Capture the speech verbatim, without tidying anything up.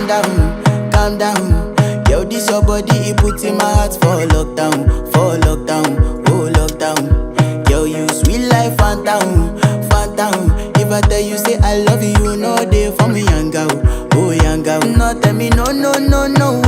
down, calm down. Yo, this your body, it puts in my heart for lockdown, for lockdown, oh lockdown. Yo, you sweet life, phantom, phantom. If I tell you say I love you, no day for me, young girl, oh young girl. No tell me no, no, no, no,